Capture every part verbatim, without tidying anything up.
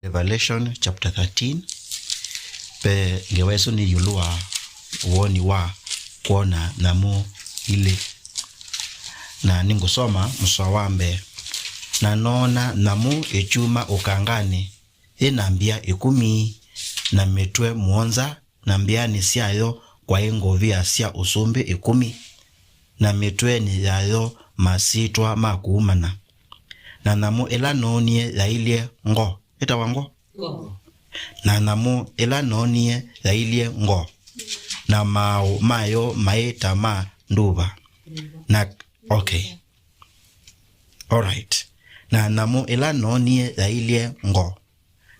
Revelation chapter thirteen. Ve ngewa ĩsu nĩ ĩũlũ wa woni wa kwona nyamũ ilĩ. Na nĩngũsoma mũsoa wa mbee. Na noona nyamũ ĩkyuma ũkanganĩ yĩ na mbya ĩkũmi, na mĩtwe mũonza, na mbyanĩ syayo kwaĩ ngovia sya ũsumbĩ ĩkũmi, na mĩtwenĩ yayo masyĩtwa ma kũumana. Na nyamũ ĩla noonie yailye ngo, ĩtawa ngo? Ngo. Na nyamũ ĩla noonie yailye ngo, na maaũ mayo maĩ ta ma nduva. Na, okay. Alright. Na nyamũ ĩla noonie yailye ngo,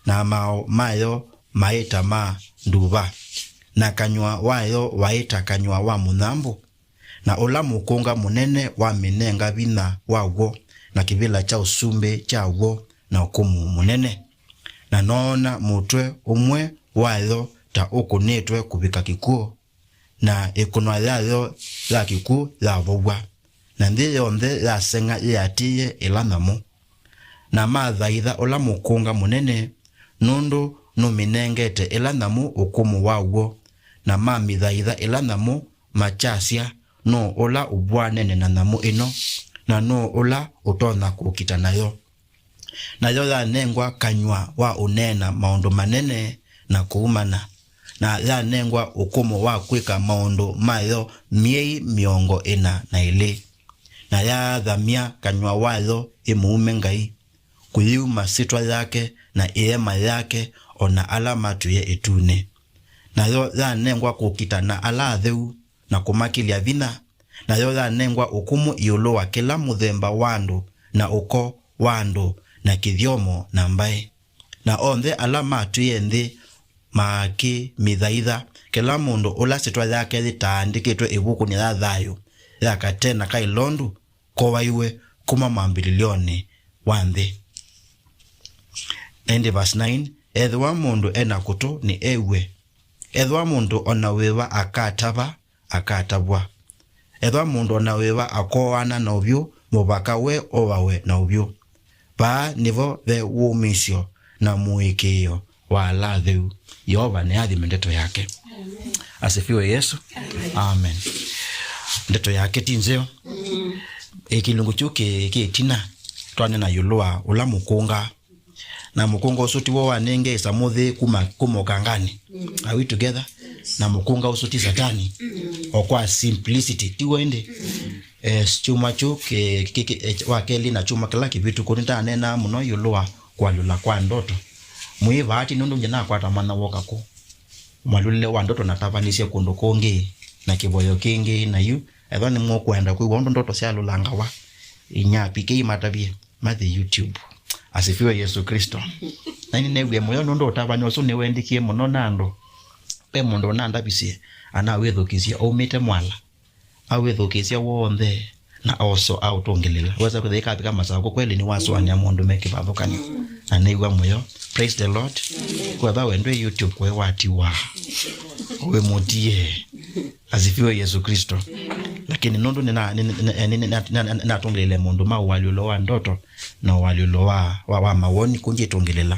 na maaũ mayo maĩ ta ma nduva, na kanyw'a wayo waĩ ta kanyw'a wa mũnyambũ, na ũla mũkũnga mũnene wamĩnenga vinya waw'o, na kĩvĩla kya ũsumbĩ kyaw'o, na ũkũmũ mũnene. Na noona mũtwe ũmwe wayo ta ũkũnĩtwe kũvika kĩkw'ũ, na ĩkũnwa yayo ya kĩkw'ũ yavow'a, na nthĩ yonthe yaseng'a yĩatĩĩe ĩla nyamũ. Na mathaitha ũla mũkũnga mũnene, nũndũ nũmĩnengete ĩla nyamũ ũkũmũ waw'o, na mamĩthaitha ĩla nyamũ, makyasya, "Nũũ ũla ũvw'anene na nyamũ ĩno, na nũũ ũla ũtonya kũkita nayo?" Nayo yanengwa kanyw'a wa ũneena maũndũ manene na kũumana, na yanengwa ũkũmũ wa kwĩka maũndũ mayo myei mĩongo ĩna na ĩlĩ. Na yaathamya kanyw'a wayo ĩmũume Ngai, kũyĩu masyĩtwa yake na ĩema yake, o na ala matwĩe ĩtunĩ. Nayo yanengwa kũkita na ala atheu, na kũmakĩlya vinya, nayo yanengwa ũkũmũ ĩũlũ wa kĩla mũthemba wa andũ, na ũko wa andũ, na kĩthyomo, na mbaĩ. Na onthe ala matwĩe nthĩ makĩmĩthaitha, kĩla mũndũ ũla syĩtwa yake yĩtaandĩkĩtwe ĩvukunĩ ya thayũ ya katena ka ĩlondu kowaiwe kuma mwambĩlĩlyonĩ wa nthĩ. Na ĩndĩ verse nine, ethĩwa mũndũ e na kũtũ nĩ ew'e, ethĩwa mũndũ o na wĩva akatava, akatavwa. Ethĩwa mũndũ o na wĩva akooana na ũvyũ, mũvaka we oawe na ũvyũ. Vaa nĩvo ve wũmĩĩsyo na mũĩkĩĩo wa ala atheu. Yeova nĩathime ndeto yake. Asifiwe Yesu. Amen. Ndeto yake ti nzeo. Ĩ kĩlungu kyu kĩ kĩ ĩtina, twanena ĩũlũ wa ũla mũkũnga. Na mũkũnga ũsu tiwo wanengee ĩsamũ thĩ kuma, kuma ũkanganĩ. Are we together? Na mũkũnga ũsu ti Satani. O kwa simplicity, tiwo ĩndĩ? Eh, kyumwa kyu kĩ, kĩ, kĩ, eh, wa kelĩ na kyumwa kĩla kĩvĩtũku nĩndaneenaa mũno ĩũlũ wa kũalyũla kwa ndoto. Mwĩĩ vaa ti nũndũ nje nakwata mana woka kũ. Mwalyũlĩle wa ndoto natavanisye kũndũ kũngĩ na kĩvoyo kĩngĩ na yu, ethwa nĩmũkwenda kwĩw'a ũndũ ndoto syalyũlangawa, inyapikei matavye. Mathiĩ YouTube. Asifiwe Yesu Kristo. Na nĩneewie mũyo nũndũ ũtavany'a ũsu nĩwendikie mũno na andũ. Ve mũndũ ũnandavisye, anawĩthukĩĩsye aumĩte Mwala. Awĩthukĩĩsye w'onthe, na oso aũtũngĩlĩla. Wesa kwĩthĩa ĩkavika Masakũ, kweli nĩwasũanĩa maũndũ me kĩvathũkany'o. Na nĩw'a mũyo. Praise the Lord. Kwetha wendwe YouTube kwe watiwa. Wĩ mũtie. Asifiwe Yesu Kristo. Lakini nũndũ nĩna-, nĩ-, nĩ-, nĩ-, nĩ-, nĩ-, nĩ-, nĩnatũngĩlĩle maũndũ ma ũalyũlo wa ndoto na ũalyũlo wa, wa, wa mawoni kũnjĩtũngĩlĩla.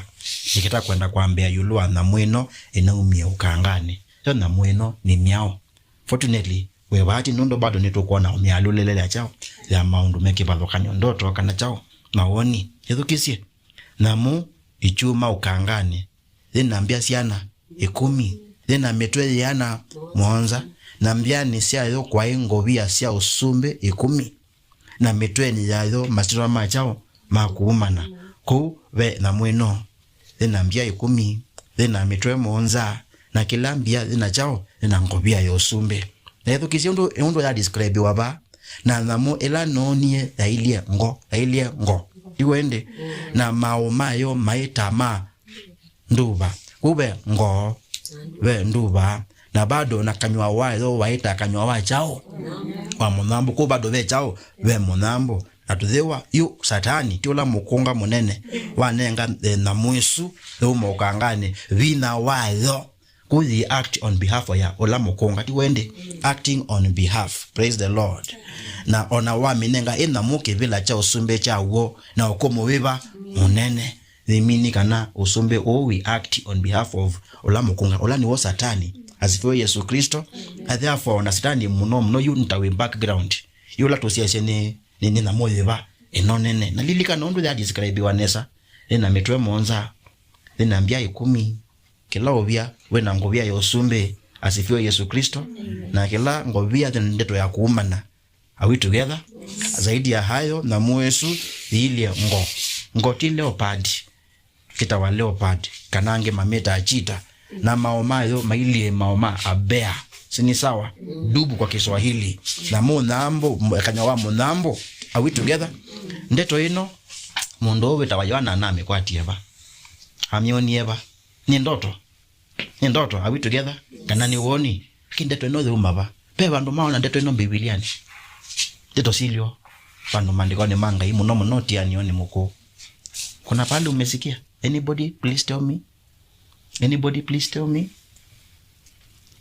Nĩkĩta kwenda kwambĩa ĩũlũ wa nyamũ ĩno ĩnaumie ũkanganĩ. Yo nyamũ ĩno nĩ myaũ? Fortunately, we vaa ti nũndũ bado nĩtũkwona mĩalyũlĩle ya kyaũ ya maũndũ me kĩvathũkany'o, ndoto kana kyaũ, mawoni. Ĩthukĩĩsye. Nyamũ ĩkyuma ũkanganĩ, yĩ na mbya syana ĩkũmi, yĩ na mĩtwe yĩana mũonza, na mbyanĩ syayo kwaĩ ngovia sya ũsumbĩ ĩkũmi, na mĩtwenĩ yayo masyĩtwa ma kyaũ ma kũumana. Kũu ve nyamũ ĩno, yĩ na mbya ĩkũmi, yĩ na mĩtwe mũonza, na kĩla mbya yĩ na kyaũ, yĩ na ngovia ya ũsumbĩ. Na ĩthukĩĩsye ũndũ, ũndũ ya describewa vaa, na nyamũ ĩla noonie yailye ngo, yailye ngo. Iwe ĩndĩ, na maaũ mayo maĩ ta ma nduva. Kũu ve ngoo, ve nduva. Na bado na kanyw'a wayo waĩ ta kanyw'a wa kyaũ? Wa mũnyambũ. Kũu bado ve kyaũ? Ve mũnyambũ. Na tũthĩwa yu Satani, ti ũla mũkũnga mũnene, wanenga, eh, nyamũ ĩsu yauma ũkanganĩ vinya wayo. Kũu yĩ act on behalf ya ũla mũkũnga, ti wendi? Acting on behalf. Praise the Lord. Na ona wamĩnenga ĩ nyamũ kĩvĩla kya ũsumbĩ kya w'o, na ũkũmũ wĩva? Mũnene. They mean kana ũsumbĩ ũũ we act on behalf of ũla mũkũnga, ũla nĩwo Satani. Asifiwe Yesu Kristo. And therefore, na Satani mũno mũno, yu nĩ ta wĩ background. Yu ũla tũsiasye nĩ, nĩ, nĩ nyamũ yĩva ĩno nene. Na lilikana ũndũ ya describiwa nesa. Ĩna mĩtwe mũonza, ĩna mbya ĩkũmi, kĩla ũvya wĩna ngovia ya ũsumbĩ. Asifiwe Yesu Kristo. Na kĩla ngovia nĩ ndeto ya kuumana. Are we together? Zaidi ya hayo, nyamũ ĩsu yĩilye ngo. Ngo ti leopard, kĩtawa leopard, kana angĩ mamĩtaa cheetah. Na mao mayo mailyĩ mao ma a bear. Si ni sawa? Dubu kwa Kiswahili. Na mũnyambũ, m-, kanywa wa mũnyambũ. Are we together? Ndeto ĩno, mũndũ ũũ wĩtawa Yohana anamĩkwatie va? Amyonie va? Nĩ ndoto? Nĩ ndoto, are we together? Kana nĩ woni? Ki ndeto ĩno yuma va? Ve vandũ maona ndeto ĩno Mbivilianĩ? Ndeto silyo vandũ maandĩkonĩ ma Ngai, mũno mũno tianĩonĩ mũkũũ. Kuna pahali umesikia? Anybody please tell me? Anybody please tell me?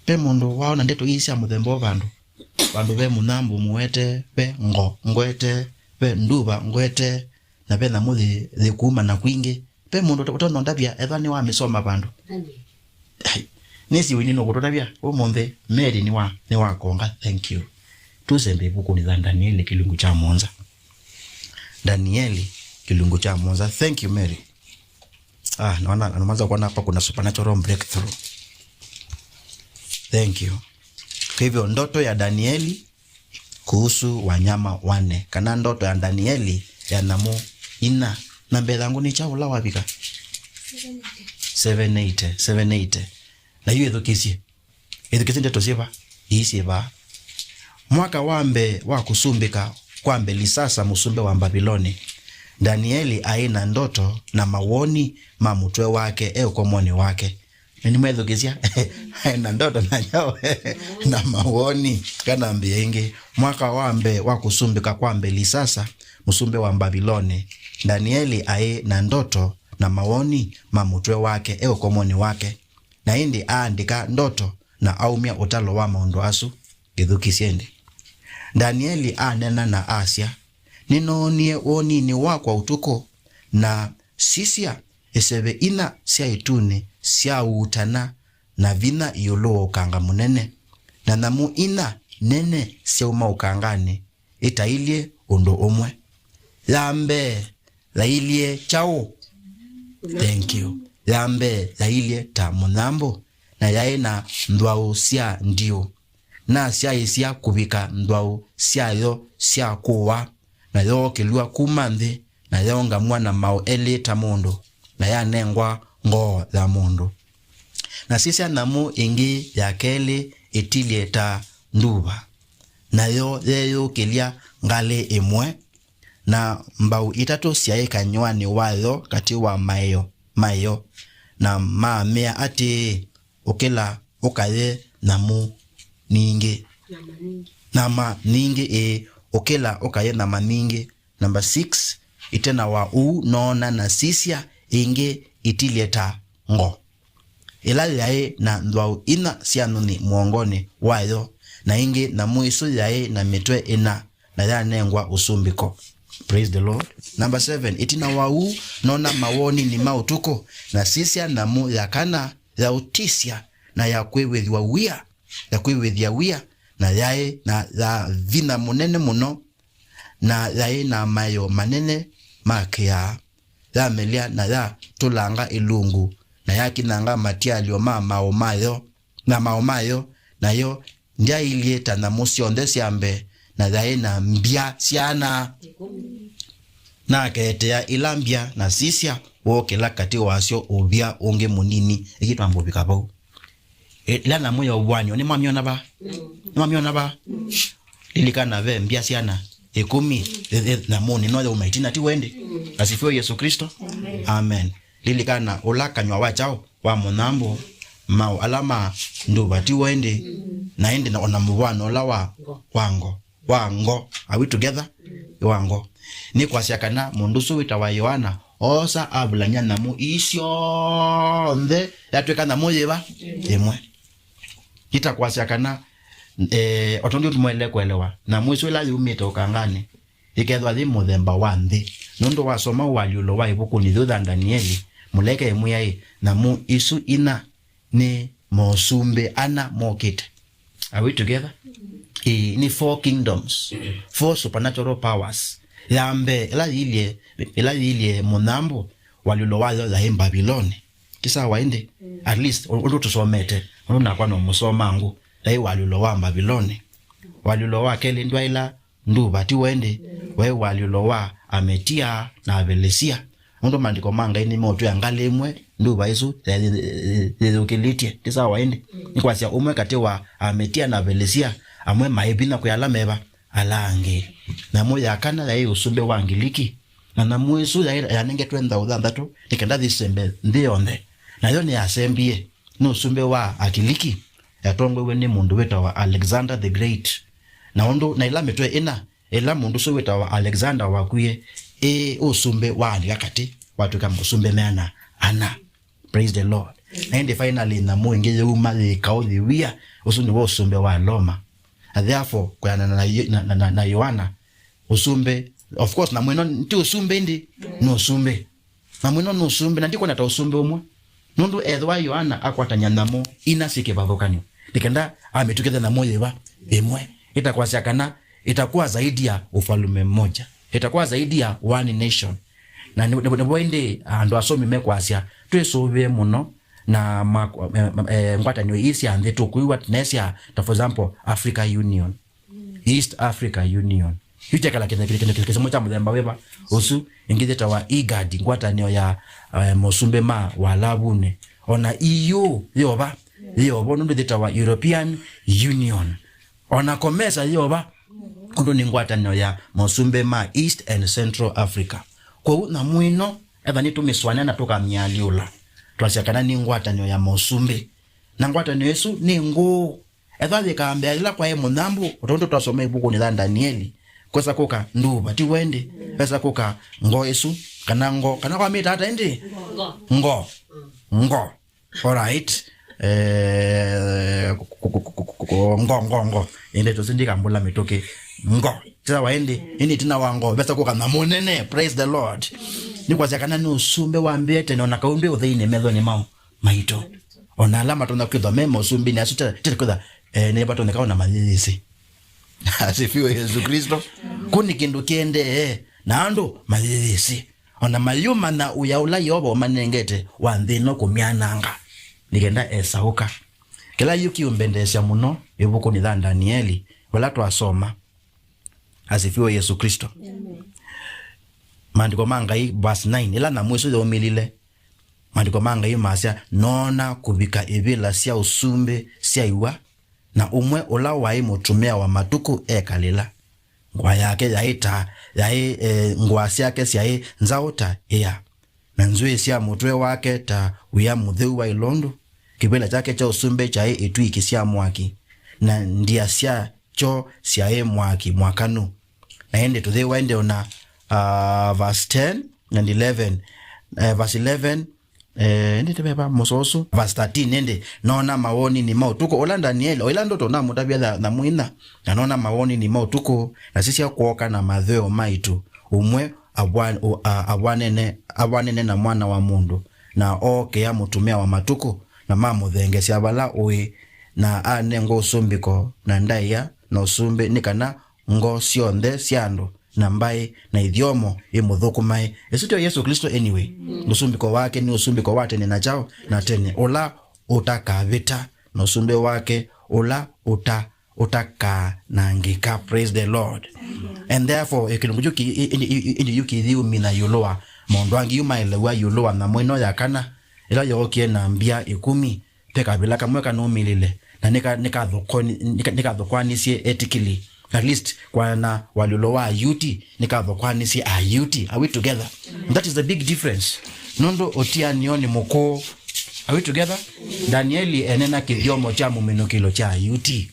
Ve mũndũ waona ndeto ii sya mũthemba ũũ vandũ? Vandũ ve mũnyambũ mũwete, ve ngo ngwete, ve nduva ngwete, na ve nyamũ yĩ, yĩkuuma na kwingĩ. Ve mũndũ ũte-, ũtonondavya ethwa nĩwamĩsoma vandũ? Ai, nĩsĩ wini nũkũtũtavya ũmũnthĩ. Mary nĩwa, nĩwakonga. Thank you. Tũsembe ĩvukunĩ ya Danieli kĩlungu kya mũonza. Danieli kĩlungu kya mũonza. Thank you, Mary. Ah, naona, naanza kuona hapa kuna supernatural breakthrough. Thank you. Kwa hivyo, ndoto ya Danieli kuhusu wanyama wanne, kana ndoto ya Danieli ya nyamũ inya. Na mbee yangu nĩ kyaũ ũla wavika? Seven eighty, seven eighty. Na yu ĩthukĩsye. Ĩthukĩsye ndeto syĩva? Ii syĩva? Mwaka wa mbee wa kũsumbĩka kwa Mbelisasa, mũsumbĩ wa Mbaviloni, Danieli aĩ na ndoto na mawoni ma mũtwe wake e ũkomonĩ wake. Nĩmwethukĩsya? Aĩ na ndoto na nyaũ? Na mawoni. Kana mbĩa ĩngĩ, mwaka wa mbee wa kũsumbĩka kwa Mbelisasa, mũsumbĩ wa Mbaviloni, Danieli aĩ na ndoto na mawoni ma mũtwe wake e ũkomonĩ wake. Na ĩndĩ aandĩka ndoto na aumya ũtalo wa maũndũ asu. Kĩthukĩsye ĩndĩ. Danieli aneena na asya, "Nĩnoonie woninĩ wakwa ũtukũ, na sisya, ĩseve inya sya ĩtunĩ syauutana na vinya ĩũlũ wa ũkanga mũnene, na nyamũ inya nene syauma ũkanganĩ, ĩtailyĩ ũndũ ũmwe. Ya mbee yailyĩ kyaũ?" Thank you. Ya mbee yailyĩ ta mũnyambũ, na yaĩ na nthwaũ sya ndiũ. Nasyaĩĩsya kũvika nthwaũ syayo sya kũwa, na yookĩlw'a kuma nthĩ, na yaũngamw'a na maũ elĩ ta mũndũ, na yanengwa ngoo ya mũndũ. Na sisya, nyamũ ĩngĩ ya kelĩ ĩtilyĩ ta nduva, nayo yeeyũkĩlya ngalĩ ĩmwe, na mbaũ itatũ syaĩ kanyw'anĩ wayo katĩ wa maeo mayo, na maamea atĩĩ, "Ũkĩla ũkaye nyamũ ningĩ." Nyama ningĩ. Nyama ningĩ, ĩĩ, ũkĩla ũkaye nyama ningĩ. Number six, ĩtina wa ũu noona na sisya, ĩngĩ ĩtilyĩ ta ngo, ĩla yaĩ na nthwaũ inya sya nyũnyi mũongonĩ wayo, na ĩngĩ nyamũ ĩsu yaĩ na mĩtwe ĩna, na yanengwa ũsumbĩko. Praise the Lord. Number seven, ĩtina wa ũu noona mawoninĩ ma ũtukũ, na sisya, nyamũ ya kana ya ũtisya na ya kwĩw'ĩthw'a wia, ya kwĩw'ĩthya wia, na yaĩ na ya vinya mũnene mũno, na yaĩ na maeo manene ma kĩaa. Yamelya na yatũlanga ĩlungu, na yakinyanga matialyo ma maũ mayo, na maũ mayo, nayo ndyaĩlyĩ ta nyamũ syonthe sya mbee, na yaĩ na mbya syana. Nakeetea ila mbya, na sisya, wookĩla katĩ wasyo ũvya ũngĩ mũnini. Ĩngĩ twamba ũvika vau. Ĩ-, ĩla nyamũ ya ũvw'anĩo, nĩmwamyona va? Nĩmwamyona va? Lilikana ve mbya syana ĩkũmi, ĩ-, ĩ-, nyamũnĩ no yauma ĩtina, ti wendi? Asifiwe Yesu Kristo. Amen. Lilikana ũla kanyw'a wa kyaũ? Wa mũnyambũ, maũ ala ma nduva, ti wendi? Na ĩndĩ na, ona mũvw'ano ũla wa, wa ngo. Wa ngo. Are we together? Wa ngo. Nĩ kwasya kana mũndũ ũsu wĩtawa Yoana oosa avulany'a nyamũ ii syonthe, yatw'ĩka nyamũ yĩva? Ĩmwe. Nĩ ta kwasya kana, eh, o tondũ tũmwaĩle kũelewa, nyamũ ĩsu ĩla yumĩte ũkanganĩ, Yĩkethwa yĩ mũthemba wa nthĩ. Nũndũ wasoma ũalyũlo wa ĩvukunĩ yĩu ya Ndanieli, mũleke ĩmwĩaĩ, nyamũ isu inya nĩ mosumbĩ ana mokĩte. Are we together? Ĩĩ, nĩ four kingdoms, four supernatural powers. Ya mbee, ĩla yĩilye, ĩla yĩilye mũnyambũ, ũalyũlo wayo yaĩ Mbaviloni. Ti sawa ĩndĩ? At least, ũ-, ũndũ tũsomete, ũndũ nakwa no mũsoma ngũ, yaĩ ũalyũlo wa Mbaviloni. Ũalyũlo wa kelĩ ndwaĩla nduva, ti wendi? Waĩ ũalyũlo wa Ametia na Avelesia. Nũndũ maandĩko ma Ngai nĩmeũtwĩa ngalĩ ĩmwe, nduva ĩsu yĩthũkĩlĩtye. Ti sawa ĩndĩ? Nĩ kwasya ũmwe katĩ wa Ametia na Avelesia, amwe maĩ vinya kwĩ ala meva, ala angĩ. Nyamũ ya kana yaĩ ũsumbĩ wa Ngiliki, na nyamũ ĩsu yaĩ yanengetwe nzaũ thanthatũ nĩ kenda yĩsembe nthĩ yonthe. Nayo nĩyasembie nĩ ũsumbĩ wa Akiliki, yatongoew'e nĩ mũndũ wĩtawa Alexander the Great. Na ũndũ, na ĩla mĩtwe ĩna, ĩla mũndũ ũsu wĩtawa Alexander wakwie, ĩ ũsumbĩ waanika katĩ, watw'ĩka mosumbĩ meana ana. Praise the Lord. Na ĩndĩ finally nyamũ ĩngĩ yĩuma yĩkaũ yĩwia, ũsu nĩw'o ũsumbĩ wa Roma. And therefore, kwĩanana na, na, na, na, na Yohana, ũsumbĩ, of course, nyamũ ĩno ti ũsumbĩ ĩndĩ, nĩ ũsumbĩ. Nyamũ ĩno nĩ ũsumbĩ, na ndikwona ta ũsumbĩ ũmwe. Nũndũ ethĩwa Yohana akwatany'a nyamũ ina syĩ kĩvathũkany'o, nĩ kenda amĩtw'ĩkĩthya nyamũ yĩva? Ĩmwe. Ĩtakwasya kana itakuwa zaidi ya ufalume mmoja. Itakuwa zaidi ya one nation. Na nĩ, nĩ, nĩvo ĩndĩ andũ asomi mekwasya, twĩsũvĩe mũno na ma, eh, eh, ngwatanĩo ii sya nthĩ tũkwĩw'a nesya, ta for example, Africa Union. East Africa Union. Yu kyekala kĩndũ, kĩndũ, kĩndũ, kĩndũ kĩsemo kya mũthemba wĩva? Ũsu, ĩngĩ yĩtawa IGAD, ngwatanĩo ya, eh, mosumbĩ ma Walavunĩ. Ona E U yĩova, yĩovo nũndũ yĩtawa European Union. Ona COMESA yĩova, ũndũ nĩ ngwatanĩo ya mosumbĩ ma East and Central Africa. Kwoou nyamũ ĩno, etha nĩtũmĩsũanĩa na tũkamĩalyũla, twasya kana nĩ ngwatanĩo ya mosumbĩ. Na ngwatanĩo ĩsu nĩ ngũũ. Ethwa yĩkaa mbee yĩla kwaĩ mũnyambũ, o tondũ twasoma ĩvukunĩ ya Ndanieli, kwesa kũka nduva, ti wendi? Vesa kũka ngo ĩsu, kana ngo, kana kwamĩta ata ĩndĩ? Ngo. Ngo. Alright. Eh, ku-, ku-, ngo, ngo, ngo. Ĩndĩ tũsi ndikambũla mĩtũkĩ. Ngo. Tĩsawa ĩndĩ, ĩndĩ ĩtina wa ngo, vesa kũka nyamũ nene. Praise the Lord. Nĩ kwasya kana nĩ ũsumbĩ wambĩĩe tene, ona kau ndwĩ ũtheinĩ methonĩ mao maitũ. Ona ala matonya kwĩthwa me mosumbĩnĩ asu, tete kwĩthwa, eh, nĩvatonyeka ona mayĩyĩsĩ. Asifiwe Yesu Kristo. Kũ nĩ kĩndũ kĩendee, na andũ mayĩyĩsĩ. Ona mayũmanya ũya ũla Yeova ũmanengete wa nthĩ ĩno kũmyananga, nĩ kenda esaũka. Kĩla yu kĩũmbendeesya mũno ĩvukunĩ ya Ndanieli, vala twasoma, Asifiwe Yesu Kristo. Amen. Maandĩko ma Ngai, verse nine, ĩla nyamũ ĩsu yaumĩlile, maandĩko ma Ngai masya, noona kũvika ivĩla sya ũsumbĩ syaiwa, na ũmwe ũla waĩ mũtumĩa wa matukũ ekalĩla. Ngũa yake yaĩ ta, yaĩ, eh, ngũa syake syaĩ nzaũ ta ĩa, na nzwĩĩ sya mũtwe wake ta wĩa mũtheu wa ĩlondu. Kĩvĩla kyake kya ũsumbĩ kyaĩ ituiki sya mwaki, na ndia sya kyo syaĩ mwaki mwakanu. Na ĩndĩ tũyĩwa ĩndĩ ona, uh, verse ten and eleven. Eh, verse eleven, eh, ĩndĩ tĩveva mũsosu. Verse thirteen, ĩndĩ noona mawoni nĩ ma ũtukũ ũla Ndanieli, o ĩla ndoto namũtavya tha-, nyamũ inya, na noona mawoni nĩ ma ũtukũ, na sisya kwooka na matheo maitũ, ũmwe avwa-, ũ-, a-, avwanene, avwanene na mwana wa mũndũ, na ookĩa mũtumĩa wa matukũ, na mamũthengesya vala ũĩ, na anengwa ũsumbĩko na ndaĩa na ũsumbĩ, nĩ kana ngo syonthe sya andũ na mbaĩ na ithyomo imũthũkũmae. Ĩsu tyo Yesũ Klĩsto anyway. Mm. Ũsumbĩko wake nĩ ũsumbĩko wa tene na kyaũ na tene, ũla ũtakavĩta, na ũsumbĩ wake ũla ũta-, ũtakanangĩka. Praise the Lord. Amen. And therefore, ĩkĩlungu kyu ki-, i-, i-, i-, ĩndĩ yu kĩthi ũmina ĩũlũ wa maũndũ angĩ yu maelew'a ĩũlũ wa nyamũ ĩno ya kana, ĩla yookie na mbya ĩkũmi. Ve kavĩla kamwe kanũmĩlĩle, na nĩka-, nĩkathũkoni-, nĩka-, nĩkathũkwanisye etĩkĩli. At least, kwana ũalyũlo wa Ayuti, nĩkathũkwanisye Ayuti. Are we together? That is the big difference. Nũndũ ũtianĩo nĩ mũkũũ. Are we together? Danieli enena kĩthyomo kya mũminũkĩlo kya Ayuti.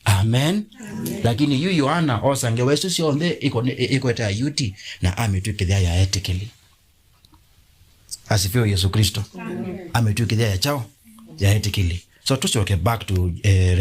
Amen. Amen. Lakini yu Yohana osa ngewa isu syonthe iko-, ĩ-, ĩkwete Ayuti na amĩtw'ĩkĩthya ya etĩkĩli. Asifiwe Yesu Kristo. Amen. Amĩtw'ĩkĩthya ya kyaũ? Ya etĩkĩli. So tũsyoke back to, eh,